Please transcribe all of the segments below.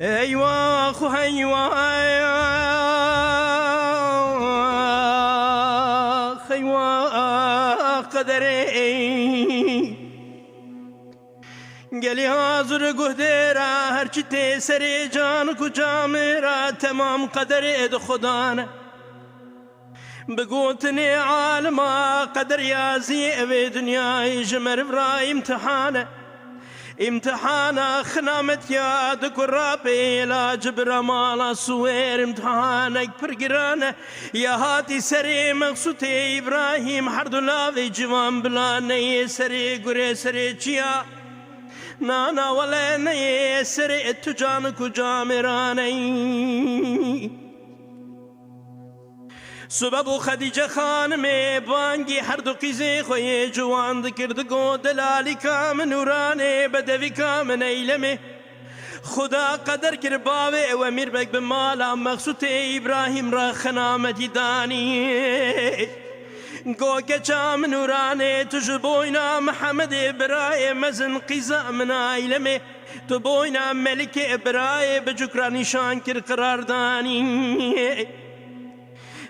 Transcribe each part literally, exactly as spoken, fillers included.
Eywax û heywax, eywax qederê. Gelî hazir guhdê ra, her çi tê serê can û kucamê ra, temam qederê di Xudan e. Bi gotinê alima qeder yazî, ev ê dinyayê ji meriv ra îmtihan e. Îmtihana xinametiya di kurapê la cibira mala siwêr, îmtihanek pir giran e. Ya hatî serê Mexsûtê Îbrahîm, her du lavê ciwan bila neyê serê gurê serê çiya. Na, na, wele neyê serê tu can û kucamê ra neyî. Sibe bû Xedîce xanimê bangî her du qîzê xwe yê ciwan dikir, digot, delalîka min Nûranê, bedevîka min Eylemê. Xuda qeder kir bavê ew Emîr Beg bi mala Mexsûtê Îbrahîm re xenametî danî. Go keça min Nûranê, tu ji boyna Mihemedê birayê mezin qîza min Eylemê, tu boyna Melikê birayê bicûk ra nîşan kir, qirar danî.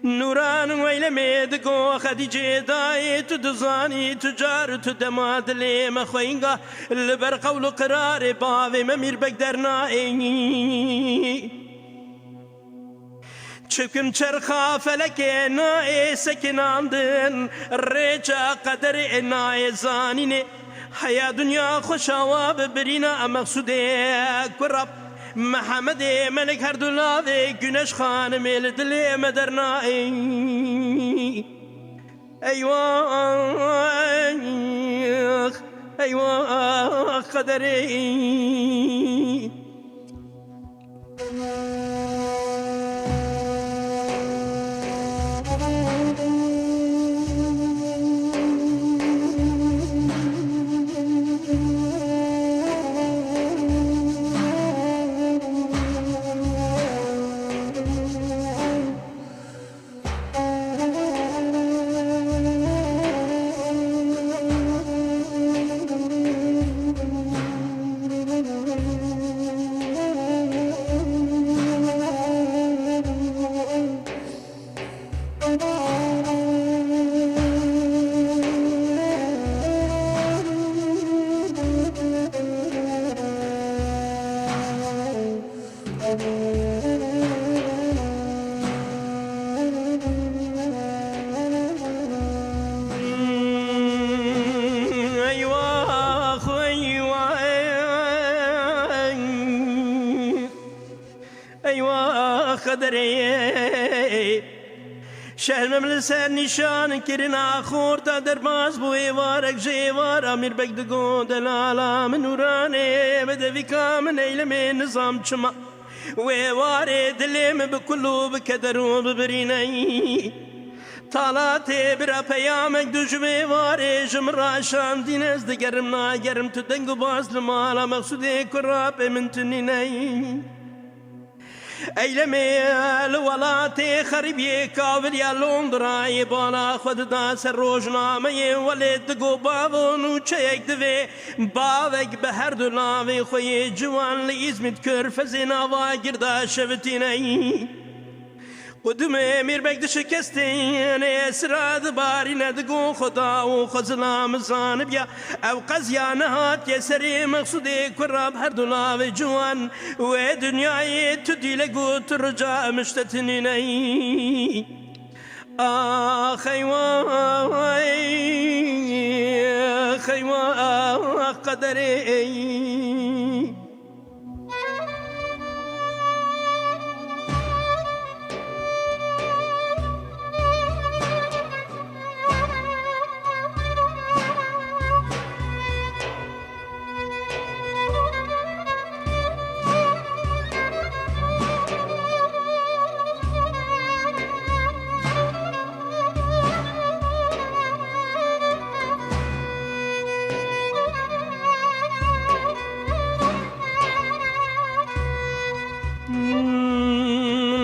Nûran û Eylemê digo Xedîcê dayê, tu dizanî, tu car û tu dema dilê me xweyînga li ber qewl û qirarê bavê me Mîr Beg dernayênî. Çikim çerxa felekê nayê sekinandin, rêça qederê nayê zanînê. Heya dinya xweşa wa bi birîna Mexsûdê kurab Mihemedê Melik, her du lavê Güneş xanimê li dilê me dernayê. Eywax, eywax qederê. Eywax, eywax, eywax qederê. Şehr Mem li ser nîşan kirina xorta derbas bû, êvarek ji êvara Mîr Beg digo, delala min Nûranê, bedevîka min Eylemê, nizam çima. Wê warê dilê min bi kul û bi keder û bi birîneyî. Talatê bira peyamek du ji wê warê ji min ra şandîne, ez digerim nagerim, tu deng û baz li mala Mexsûdê kurapê min tu nîneyî. Eylemê li welatê xerîbiyê kaviliya Londrayê bala xwe dida ser rojnameyê, welê digo bavo nûçeyek divê bavek bi her du lavê xwe yê ciwan li Îzmît Körfezê nava girda şevitîneyî. Qudimê Mîr Beg di şikestên esra dibarîne, digo Xuda û xwe zilam zanibiya, ew qeziya nehatiye serê Mexsûdê kurab her du lavê ciwan. Wê dinyayê tu dîle got rica em ji te tinîneyî. Ax eywa, eywa, qederê.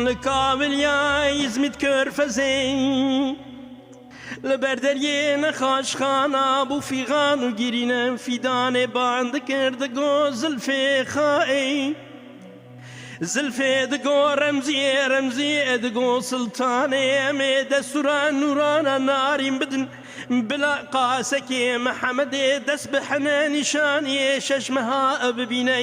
Li kaviliya Îzmît Körfezê li ber deriyê nexaşxana bû fîxan û girîne, fîdanê ban dikir, digo zilfê xaê. Zilfê digo Remziyê, Remziyê digo Siltanê, em ê destûra nûrana narîn bidin. Bila qasekê Mihemedê dest bi hene nîşaniyê şeş meha bibîne.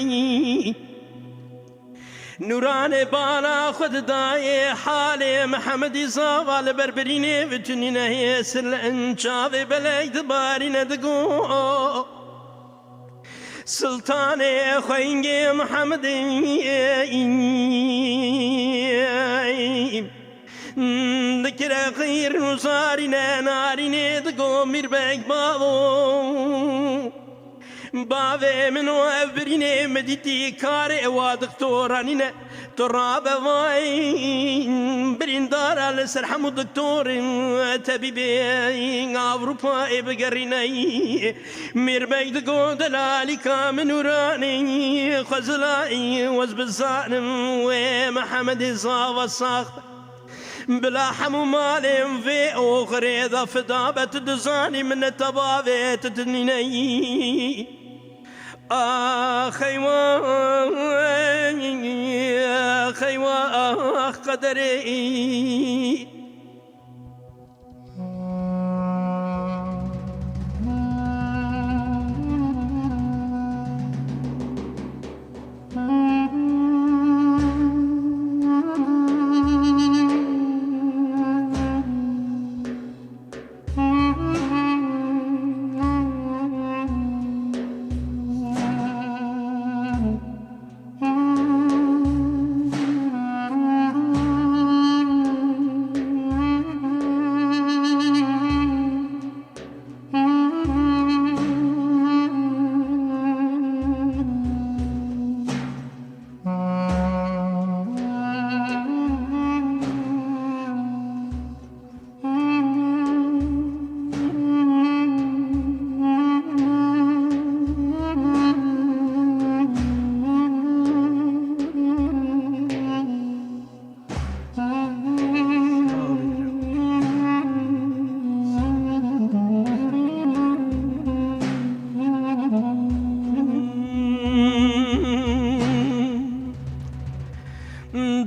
Nûranê bala xwe didayê halê Mihemedî Zava li ber birînê vitunîne hê sil in çavê belek dibarîne digo. Siltanê xweyngê Mihemedê dikire xîr nûzarîne narînê digo Mîrbek bavo. Bavê min û ev birînê min dîtî karê ewa diktora nîne. Tu rabe vay birîndara li ser hemû doktorên tebîbê Ewropayê bigerîne. Mîrbek digo delalîka min û ranî xwe zilayî wez bizanim wê Mihemedê Zava sax be. Bila hemû malên vê oxirê de fida be, tu dizanî mineta bavê tu dinîneyî. Ax eywa, ax eywa, ax qederê.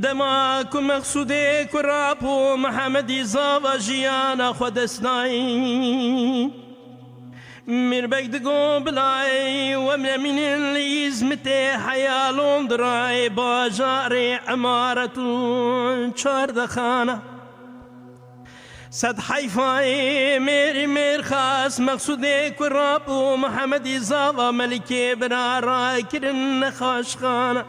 Dema ku Mexsûdê ku rabû Mihemedî Zava jiyana xwe dest dayî. Mîrbek digo bilayê we min emînin li Îzmitê heya Londrayê bajarê emaret û çardexana. Sed heyfayê mêrî mêrxas Mexsûdê ku rabû Mihemedî Zava Melikê bira rakirin nexaşxana.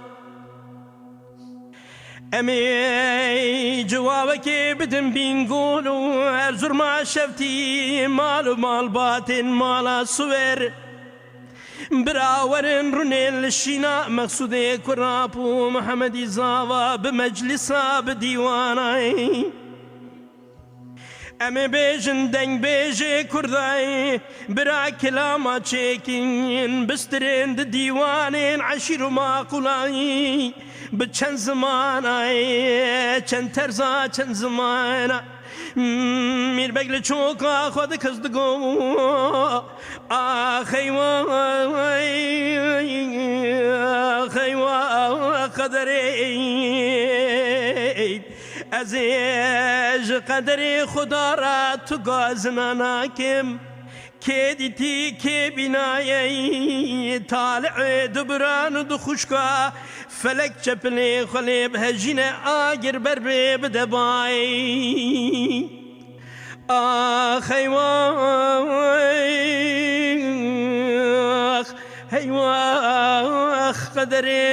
Em ê cewabekê bidin Bîngol û Erzurma Şevtî, mal û malbatên mala Siwer. Bira werin runên li şîna Mexsûdê Kurap û Mihemedî Zava bi meclisa bi dîwanayê. Em ê bêjin dengbêjê Kurdayî, bira kilama çêkin, bistirên di dîwanên eşîr û maqûlayî, bi çend zimanayê, çend terza, çend zimana. Mîrbek li çoka xwe dikez digo, ax eywa, ax eywa, qederê. Ez ê ji qederê Xuda re tu gazina nakim. Kê dîtî, kê bînayê, talihê du biran û du xwişka, felek çepilê xwe lê bihejîne, agir ber bê bide bayê. Ax eywa, ax eywa, ax qederê.